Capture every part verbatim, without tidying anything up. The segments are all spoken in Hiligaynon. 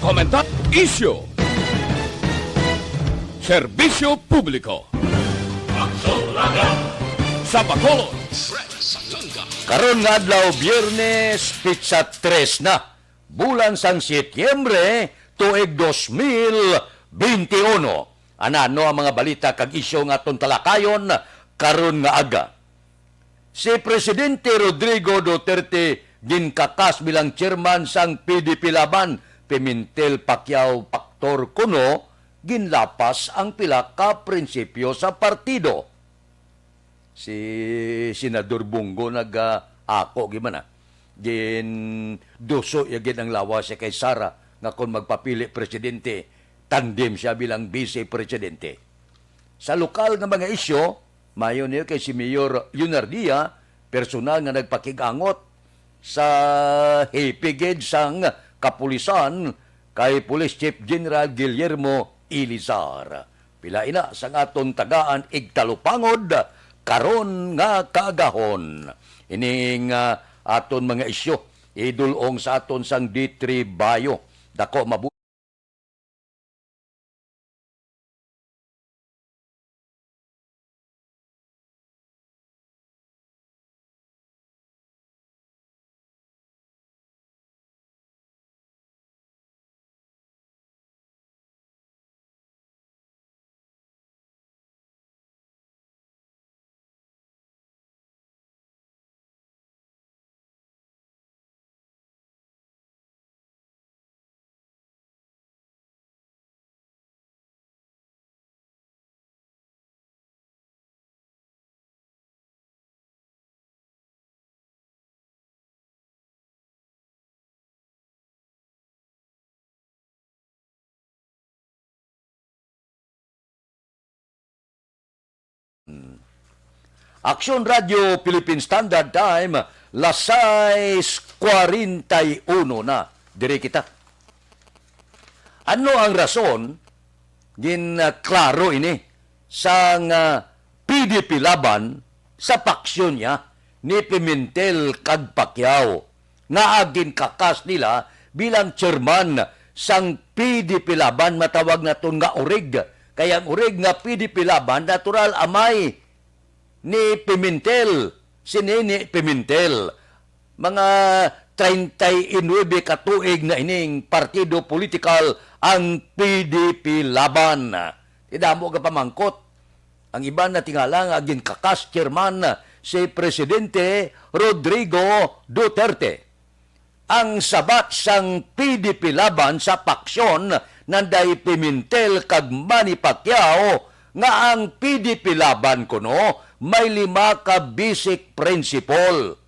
Komentar, isyu, serbisyo publiko. Sa Bacolod, karon nga adlaw, Biyernes, pitsa tres na, bulan sang Setyembre, tuig dos mil benti uno. Anano ang mga balita kag isyu nga aton talakayon karon nga aga? Si Presidente Rodrigo Duterte ginkakas bilang chairman sang P D P Laban. Pimentel, Pacquiao factor kuno ginlapas ang pila ka prinsipyo sa partido. Si Senador Bong Go nag-, ah, ako gid man, ah. Ginduso ya gid ang lawas siya kay Sara nga kon magpapili presidente, tandem siya bilang vice presidente. Sa lokal nga mga isyu, maayo niyo kay si Mayor Leonardia, personal nga nagpakig-angot sa hepe gid sang kapulisan kay Police Chief General Guillermo Elizar. Pila ina sang aton tagaan igtalupangod karon nga kaagahon. Ining, ah, aton mga isyu, idul-ong sa aton sang D three Bio. Dako mabu- Hmm. Aksyon Radyo Philippine Standard Time, las sais cuarenta y uno na. Diri kita. Ano ang rason? Gin, ah, klaro ini sang, ah, P D P Laban sa paksyon niya ni Pimentel kag Pacquiao, nga ginkakas nila bilang chairman sang P D P Laban, matawag naton nga urig. Kay ang urig nga P D P Laban, natural amay ni Pimentel, si Nene Pimentel. Mga treinta y nuebe ka tuig na ining partido politikal ang P D P Laban. Ti damo ka pamangkot. Ang iban natingala nga ginkakas chairman si Presidente Rodrigo Duterte. Ang sabat sang P D P Laban sa paksyon nanday Pimentel kag Manny Pacquiao nga ang P D P Laban kuno may lima ka basic principle.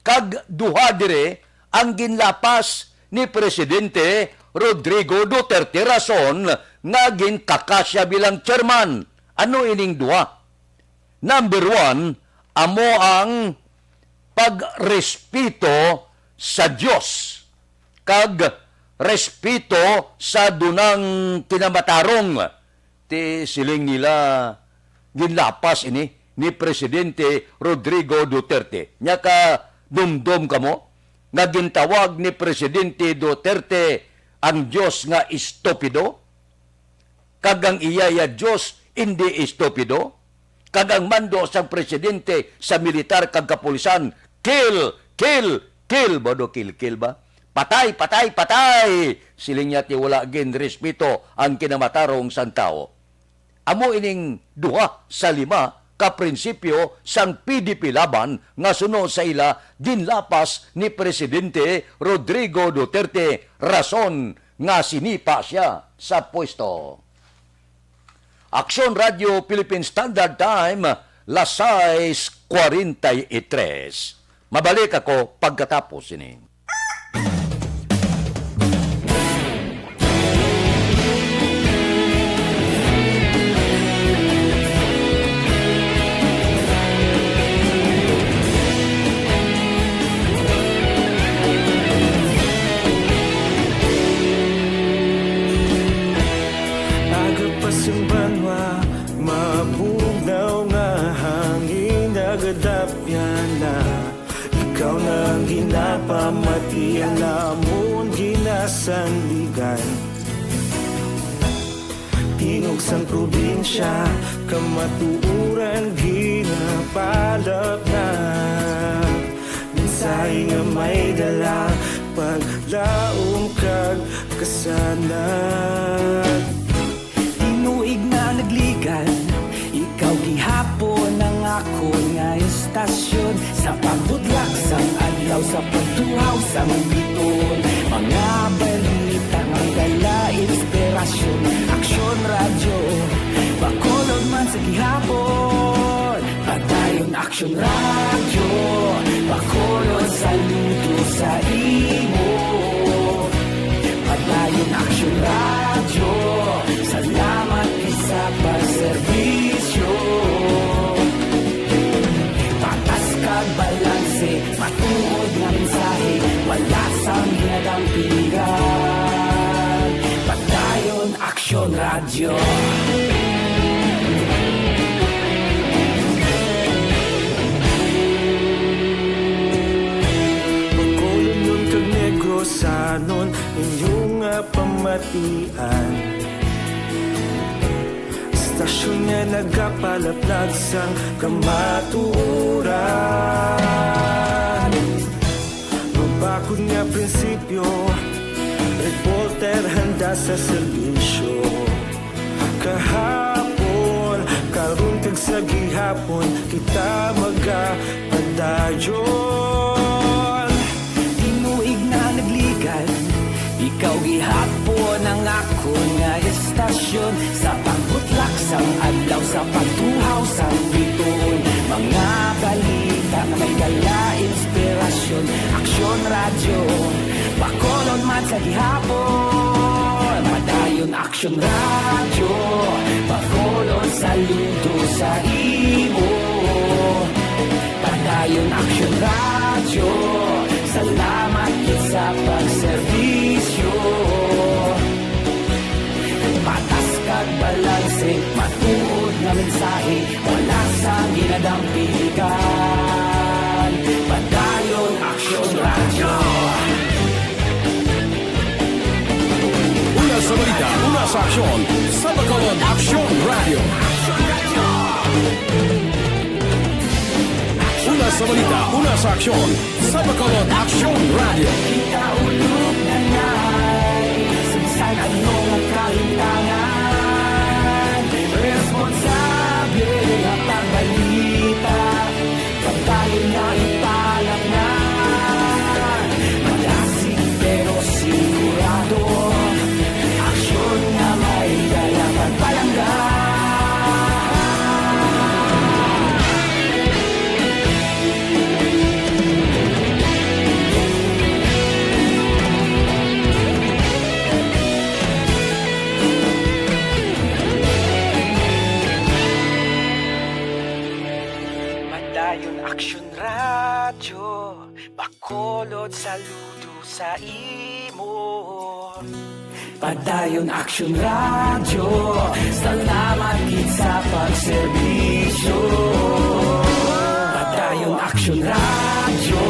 Kag duha diri ang ginlapas ni Presidente Rodrigo Duterte, rason nga ginkakas sia bilang chairman. Ano ining duha? Number one, amo ang pagrespeto sa Dios kag respeto sa dunang kinamatarong. Ti siling nila, ginlapas ini ni Presidente Rodrigo Duterte. Nya ka dumdom kamo nga gintawag ni Presidente Duterte ang Dios nga estupido? Kag ang iya, iya Dios indi estupido? Kag ang mando sang presidente sa militar kag kapulisan, "Kill, kill, kill," ba do, "Kill, kill" ba? "Patay, patay, patay!" Siling niya, ti wala ginrespeto ang kinamatarong sang tawo. Amo ining duha sa lima ka prinsipyo sang P D P Laban nga suno sa ila ginlapas ni Presidente Rodrigo Duterte, rason nga sinipa sia sa pwesto. Aksyon Radyo Philippine Standard Time, las sais cuarenta y tres. Mabalik ako pagkatapos sini. Aga pa sing banwa, mabugnaw nga hangin, nagadapyan na. Ikaw na ang ginapam-, Sandigan. Tingog sang probinsya, kamatuoran ginapalapnag. Mensahe nga may dala, paglaom kag kasanag. Tinuig na nagligan, ikaw gihapon ang akon nga estasyon. Sa pagbutlak sang adlaw, sa pagtuhaw sang bituon, mga balita nga dala inspirasyon. Aksyon Radyo, Bacolod man sa gihapon. Padayon Aksyon Radyo, Bacolod, saludo sa imo. Padayon Aksyon Radyo, salamat sa pagserbisyo. Patas kag balanse, matuod nga mensahe, wala sang ginadampigan. Padayon Aksyon Radyo. Bacolodnon kag Negrosanon, inyo nga pamatian. Estasyon nga nagapalaplag sang kamatuoran. Mabakod nga prinsipyo, reporter handa sa serbisyo. Kahapon, karon kag sa gihapon, kita magapadayon. Tinuig na nagligan, ikaw gihapon ang akon nga estasyon. Sa pagbutlak sang adlaw, sa pagtuhaw sang bituon, mga balita nga may dala inspirasyon. Aksyon Radyo, Bacolod man sa gihapon. Padayon Aksyon Radyo, Bacolod, saludo sa imo. Padayon Aksyon Radyo, salamat gid sa pagserbisyo. Patas kag balanse, matuod nga mensahe, wala sang ginadampigan. Padayon Aksyon Radyo. Una sa balita, una sa aksyon, sa Bacolod Aksyon Radyo. Una sa balita, una sa aksyon, sa Bacolod Aksyon Radyo. Kita ulog na ngay, sa bisan ano nga kalimtangan, responsable nga pagbalita. Pagdayon na ipalapngan, malasig pero sigurado. Aksyon nga may dala pagpalangga. Padayon Aksyon Radyo, Bacolod, saludo sa imo. Padayon Aksyon Radyo, salamat gid sa pagserbisyo. Padayon Aksyon Radyo,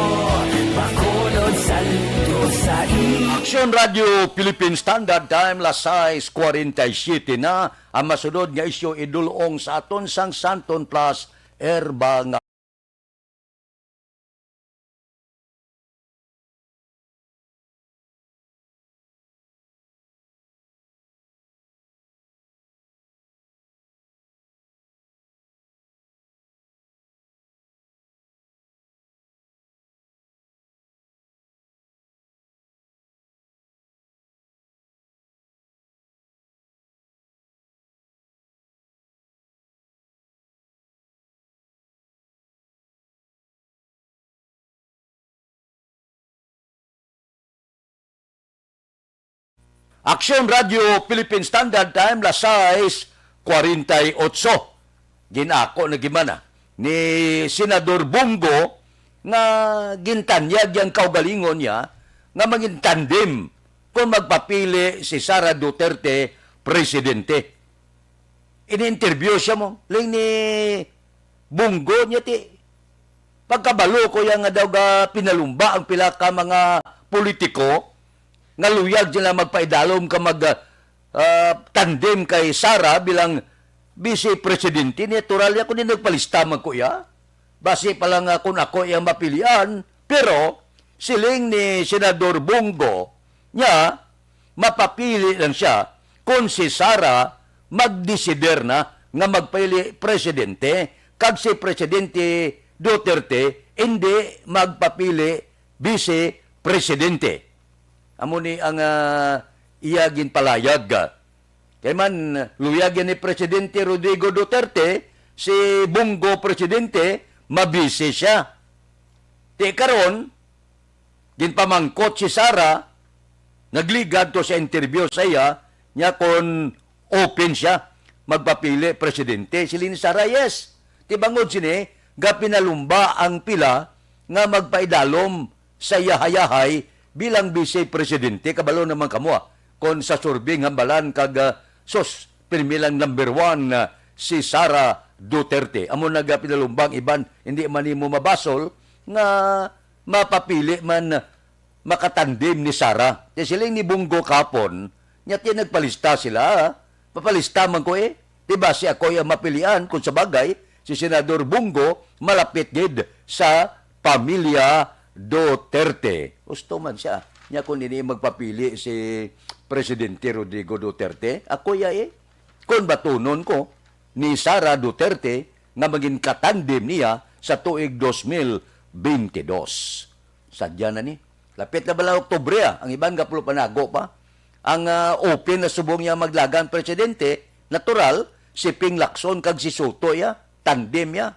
Bacolod, saludo sa imo. Aksyon Radyo Philippine Standard Time, las sais cuarenta y siete na. Ang masunod nga isyu idul-ong sa aton sang Santon Plus Herba nga Aksyon Radyo Philippine Standard Time, las sais cuarenta y ocho. Ginako na gimana ni Senador Bong Go nga gintanyag yang kaugalingon niya nga mangin tandem kung magpapili si Sara Duterte presidente. Ini-interview siya mo, ling ni Bong Go niya ti. Pagkabalo ko yang nga daw ga pinalumba ang pila ka mga politiko, nga luyag sila magpaidalom ka mag, ah, ah, tandem kay Sara bilang vice presidente, natural ya kung nagpalista man ko iya. Basi pa lang nga kung ako iya mapilian, pero siling ni Senador Bong Go, nya, mapapili lang siya kung si Sara magdesider na nga magpili presidente, kag si Presidente Duterte hindi magpapili vice presidente. Amo ni ang, ah, iya ginpalayag. Kay man, luyag yan ni Presidente Rodrigo Duterte, si Bong Go presidente, mabisi siya. Ti karon, ginpamangkot si Sara, nagligad to sa interview sa iya, niya kon open siya magpapili presidente. Siling ni Sara, "Yes." Ti bangod sini, gapinalumba ang pila nga magpaidalom sa yahay-yahay bilang vice presidente. Kabalo naman kamo, ah, kon sa survey nga balan kag, ah, sus, pirmi lang number one, ah, si Sara Duterte. Amo na gapinalumba ang iban, hindi man nimo mabasol nga mapapili man makatandem ni Sara. Kay siling ni Bong Go kapon, nya ti nagpalista sila, ha? Papalista man ko eh. Di ba si ako ang mapilian? Kung sa bagay, si Senador Bong Go malapit gid sa pamilya Duterte. Gusto man siya. Nya kung ini magpapili si Presidente Rodrigo Duterte, ako ya eh. Kung batunon ko ni Sara Duterte nga maging katandem niya sa tuig dos mil binte dos. Sadya na ni. Lapit na bala Oktubre, ah. Ang iban gapulo panago pa. Ang, ah, open na subong niya maglagan presidente, natural, si Ping Lacson kag si Soto ya, tandem ya.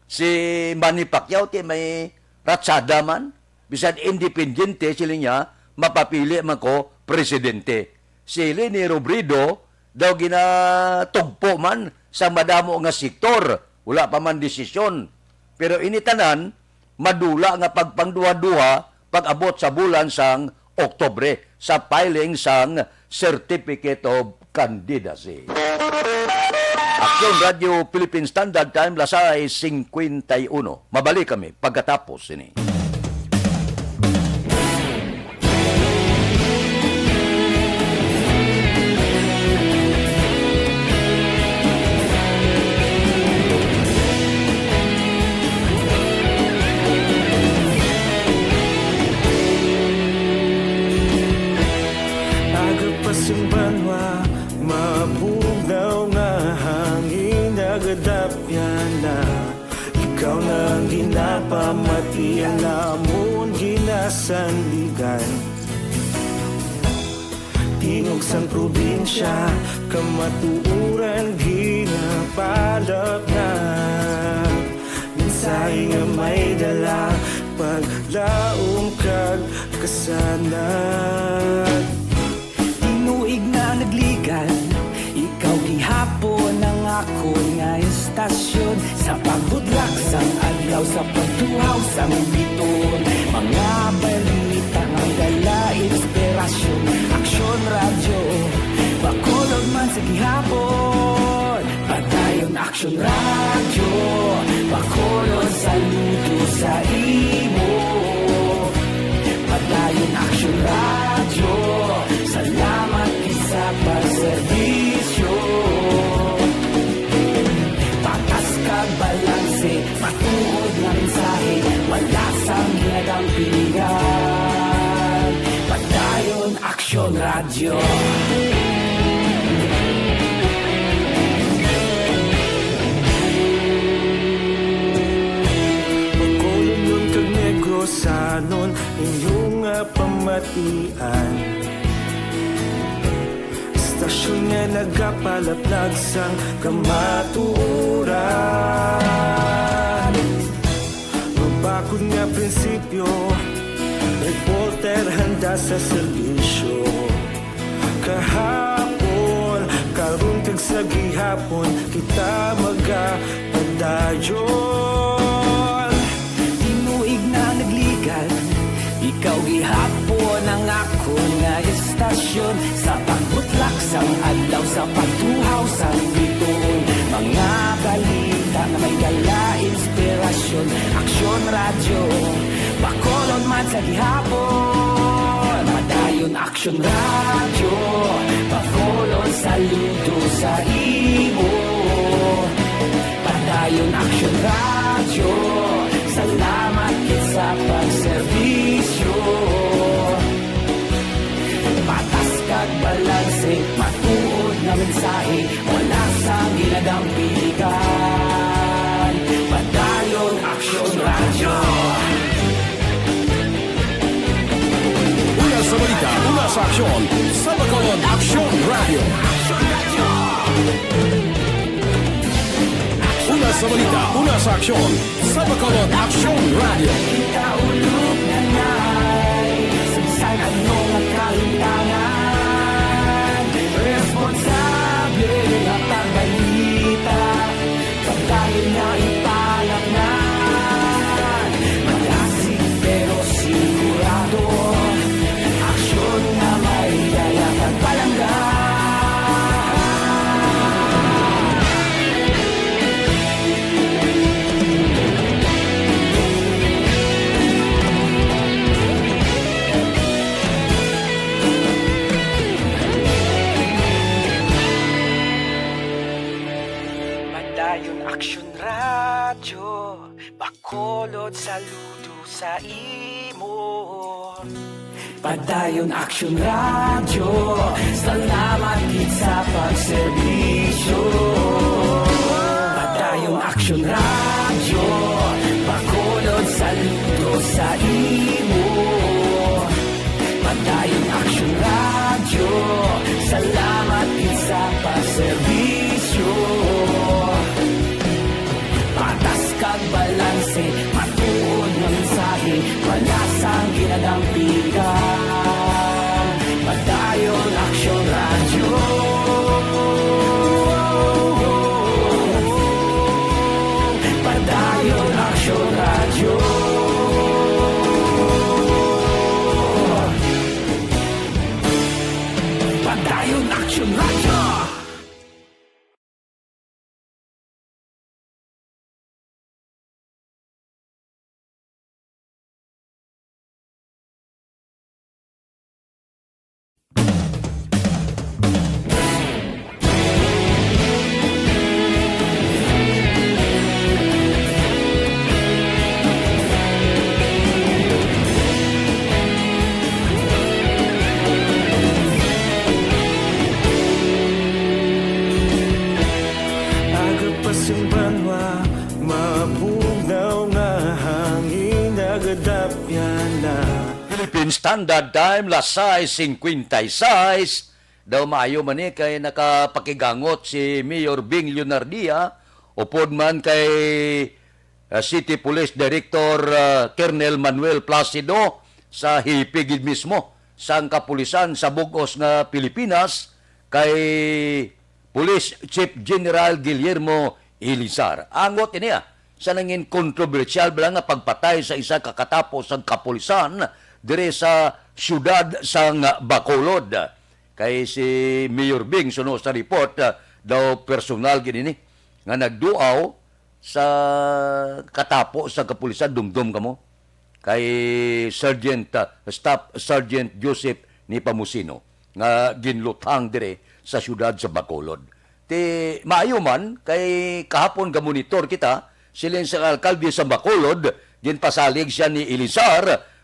Si Manny Pacquiao ti may ratsada man, bisan independiente sila niya, mapapili man ko presidente. Si Leni Robredo daw ginatugpo man sa madamo nga sektor, wala pa man desisyon. Pero ini tanan, madula nga pagpangduha-duha pag-abot sa bulan sang Oktubre sa filing sang Certificate of Candidacy. Aksyon Radio Philippine Standard Time, las sais cincuenta y uno. Mabalik kami pagkatapos sini. Aga pa sing banwa, mabugnaw nga hangin, nagadapyan na. Ikaw na ang ginapamati, ang amon ginasandigan. Tingog sang probinsya, kamatuoran ginapalapngan. Mensahe nga may dala, paglaom kag kasanag. Tinuig na nagligan, ikaw gihapon ang akon nga estasyon. Sa pagbudlak sang adlaw, sa pagtuhaw sang biton, mga balita nga dala inspirasyon. Aksyon Radyo, Bacolod man sa gihapon. Padayon Aksyon Radyo, Bacolod, saludo sa imo. Padayon Aksyon Radyo, salamat gid sa pagserbisyo. Patas kag balanse, matuod nga mensahe, wala sang ginagampingan. Padayon Aksyon Radyo. Bacolodnon kag Negrosanon, inyo nga pamatian. Estasyon nga nagapalaplag sang kamatuoran. Mabakod nga prinsipyo, reporter handa sa serbisyo. Kahapon, karon kag sa gihapon, kita magapadayon. Tinuig na nagligan, ikaw gihapon ang akon nga estasyon. Sa pagbutlak sang adlaw, sa pagtuhaw sang bituon, mga balita nga may dala inspirasyon. Aksyon Radyo, Bacolod man sa gihapon. Padayon Action Radio, pakulod saludo sa imo. Padayon Action Radio, salamat gid sa pagserbisyo. Patas kag balanse, matuod nga mensahe, wala sang ginadampigan. Padayon Action Radio. Una sa balita, una sa aksyon, sa Bacolod Action Radio. Una sa balita, una sa aksyon, sa Bacolod Action Radio. Kita ulog na ngay, sa ano nga kalimtangan, responsable nga pagbalita. Pagdayon nga ipanatnan, malasig pero sigurado, aksyon nga may dala kag palangga. Padayon Aksyon Radyo, Bacolod, saludo sa imo. Padayon Aksyon Radyo, salamat gid sa pagserbisyo. Padayon Aksyon Radyo, Bacolod, saludo sa imo. Padayon Aksyon Radyo, salamat gid sa pagserbisyo. Patas kag balanse, matuod nga mensahe, wala sang ginadampigan. Padayon Aksyon Radyo. Padayon Aksyon Radyo. Padayon Aksyon Radyo. Aga pa sing banwa, mabugnaw nga hangin, nagadapyan na. Philippine Standard Time, las sais cincuenta y seis. Daw maayo man ni kay nakapakigangot si Mayor Bing Leonardia, upod man kay, ah, City Police Director, ah, Colonel Manuel Placido sa hipi gid mismo sang kapulisan sa bug-os nga Pilipinas kay Police Chief General Guillermo Elizar. Angot ini, ah, sa nangin kontrobersyal bala nga pagpatay sa isa ka katapo sang kapulisan diri sa siyudad sang Bacolod. Kay si Mayor Bing, suno sa report, ah, daw personal gid ini nga nagduaw sa katapo sa kapulisan. Dumdom kamo kay Sergeant, ah, Staff Sergeant Joseph Nepomuceno nga ginluthang diri sa siyudad sa Bacolod. Ti maayo man kay kahapon gamonitor kita, siling sa alkalde sa Bacolod, ginpasalig siya ni Elizar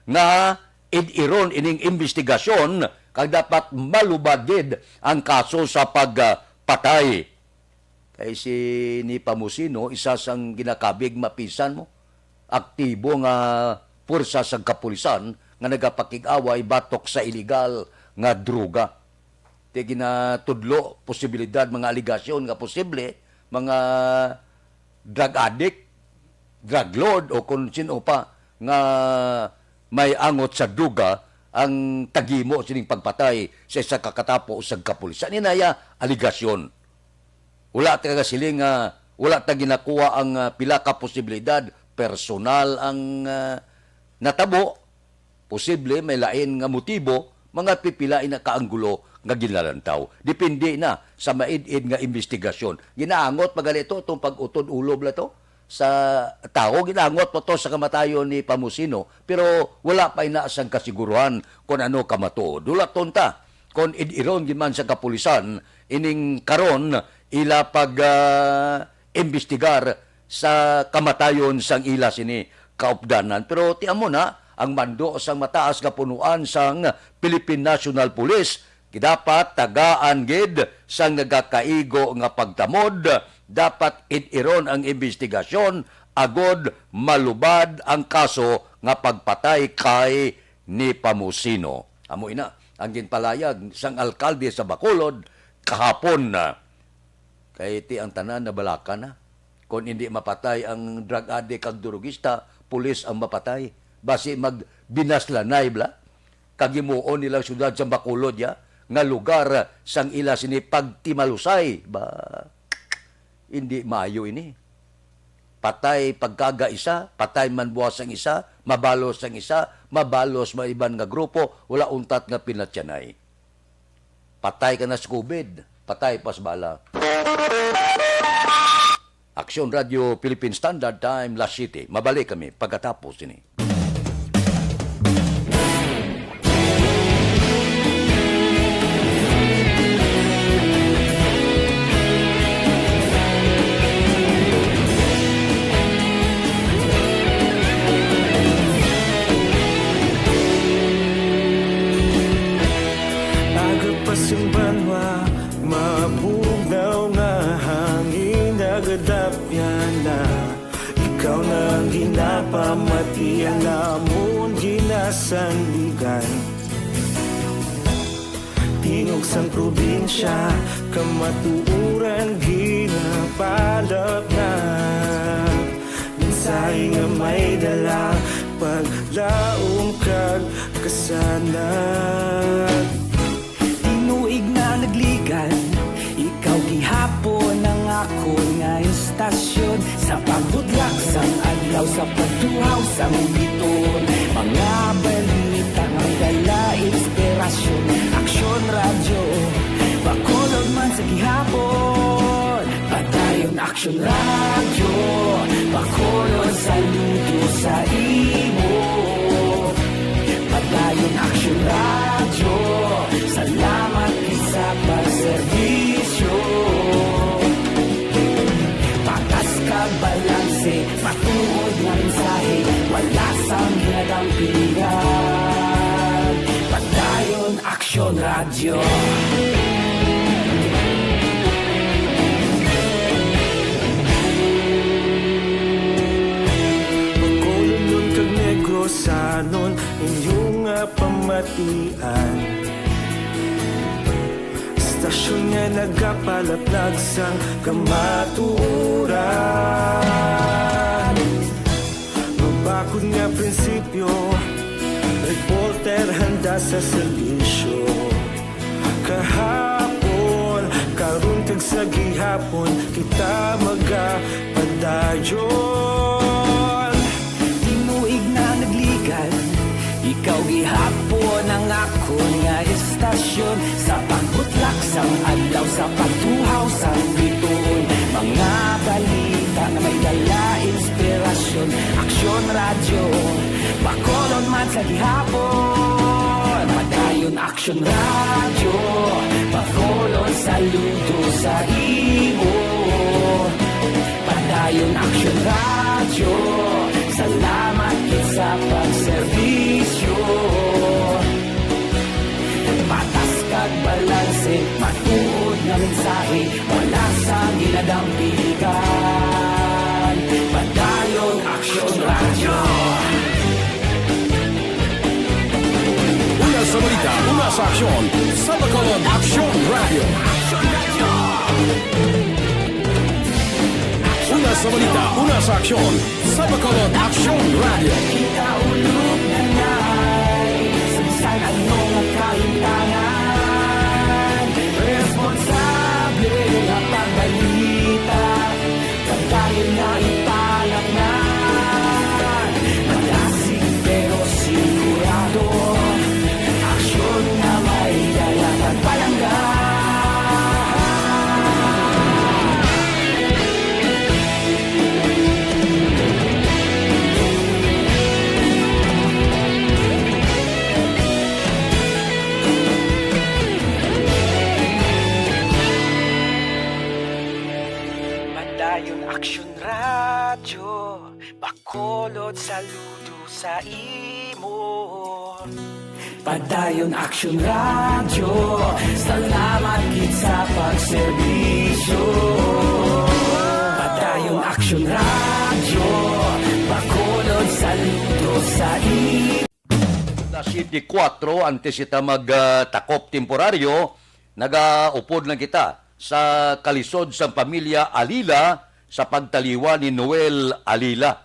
nga id-iron ining imbestigasyon kag dapat malubad gid ang kaso sa pagpatay. Kay si Nepomuceno, isa sang ginakabig mapisan mo, aktibo nga puwersa sang kapulisan nga nagapakig-away batok sa iligal nga droga. Ti ginatudlo, posibilidad, mga alegasyon nga posible, mga drug addict, drug lord, o kung sino pa nga may angot sa droga ang taghimo sining pagpatay sa isa ka katapo sa kapulisan. Inaya, alegasyon. Wala ta kasiling nga wala ta ginakuha ang, ah, pila ka posibilidad. Personal ang, ah, natabo. Posible may lain nga motibo, mga pipila ina ka anggulo nga ginalantaw. Depende na sa maid-id nga imbestigasyon. Ginaangot pa gali to, itong pag-utod ulob la to. sa tawo. Ginangot pa to sa kamatayon ni Pamusino, pero wala pa ina sang kasiguruhan kon ano kamatuod. Hulaton ta kon id-iron gid man sa kapulisan ining karon ila pag, ah, imbestigar sa kamatayon sang ila sini kaupdanan. Pero ti amo na, ang mando sang mataas nga punuan sang Philippine National Police, dapat tagaan gid sang nagakaigo nga pagtamod, dapat id-iron ang imbestigasyon agod malubad ang kaso nga pagpatay kay ni Pamusino. Amo ina ang ginpalayag sang alkalde sa Bacolod kahapon. Kay ti ang tanan nabalaka na. Kon indi mapatay ang drug addict kag durugista, pulis ang mapatay. Basi magbinaslanay bala. Kag himuon nilang siyudad sa Bacolod ya, nga lugar sang ila sini pagtimalusay. Ba, indi maayo ini. Patay pagkaga isa, patay man buwas ang isa, mabalos ang isa, mabalos may iban nga grupo, wala untat nga pinatyanay. Patay ka na sa covid, patay pa sa bala. Aksyon Radio Philippine Standard Time, Las Siete. Mabalik kami pagkatapos sini. Aga pa sing banwa, mabugnaw nga hangin nagadapyan na. Ikaw na ang ginapamati, ang amon ginasandigan. Tingog sang probinsya, kamatuoran ginapalapnag. Mensahe nga may dala, paglaom kag kasanag. Tinuig na nagligan, ikaw gihapon ang akon nga istasyon. Sa pagbutlak sang adlaw, sa pagtuhaw sang bituon, mga balita nga may dala inspirasyon. Aksyon Radyo, Bacolod man sa gihapon. Padayon Aksyon Radyo, Bacolod, saludo sa imo. Padayon Aksyon Radyo, salamat gid sa pagserbisyo. Patas kag balanse, matuod nga mensahe, wala sang ginadampigan. Padayon Aksyon Radyo. Bacolodnon kag Negrosanon, inyo nga pamatian. Istasyon nga nagapalaplag sang kamatuoran. Mabakod nga prinsipyo, reporter handa sa serbisyo. Kahapon, karon kag sa gihapon, kita magapadayon. Tinuig na nagligan, ikaw gihapon ang akon nga istasyon. Sa pagbutlak sang adlaw, sa pagtuhaw sang bituon, mga balita nga may dala inspirasyon. Aksyon Radyo, Bacolod man sa gihapon. Padayon Aksyon Radyo, Bacolod, saludo sa imo. Padayon Aksyon Radyo, salamat gid sa pagserbisyo. Patas kag balanse, matuod nga mensahe, wala sang ginadampigan. Padayon Aksyon Radyo. Una sa balita, una sa aksyon, sa Bacolod Aksyon Radyo. Una sa balita, una sa aksyon, sa Bacolod Aksyon Radyo. Kita ulog na nai, sa bisan ano nga kahintangan, responsable nga pagbalita, pagdayon nga ipalapnan. Malasig pero sigurado, aksyon nga may dala kag palangga. Radyo Bacolod, saludo sa imo. Padayon Aksyon Radyo, salamat gid sa pagserbisyo. Padayon Aksyon Radyo, Bacolod, saludo sa imo. Alas siyete kuwatro, antes kita magtakop temporaryo, nagaupod lang kita sa kalisod sang pamilya Alila sa pagtaliwan ni Noel Alila.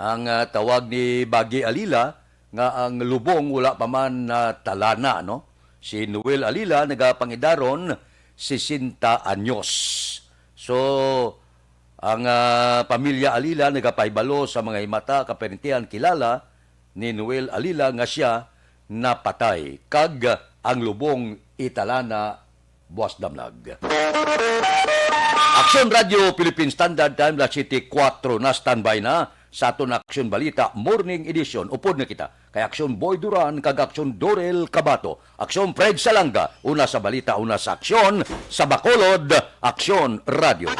Ang, ah, tawag ni Bagi Alila nga ang lubong wala pa man natalana, no? Si Noel Alila nagapangidaron sesenta anyos. So, ang, ah, pamilya Alila nagapahibalo sa mga himata, kaparentihan, kilala ni Noel Alila nga sia napatay, kag ang lubong italana buas damlag. Aksyon Radyo Philippine Standard Time, alas siyete kuwatro na, standby na sa aton Aksyon Balita Morning Edition. Upod na kita kay Aksyon Boy Duran kag Aksyon Dorel Cabato. Aksyon Fred Salanga, una sa balita, una sa aksyon, sa Bacolod, Aksyon Radyo.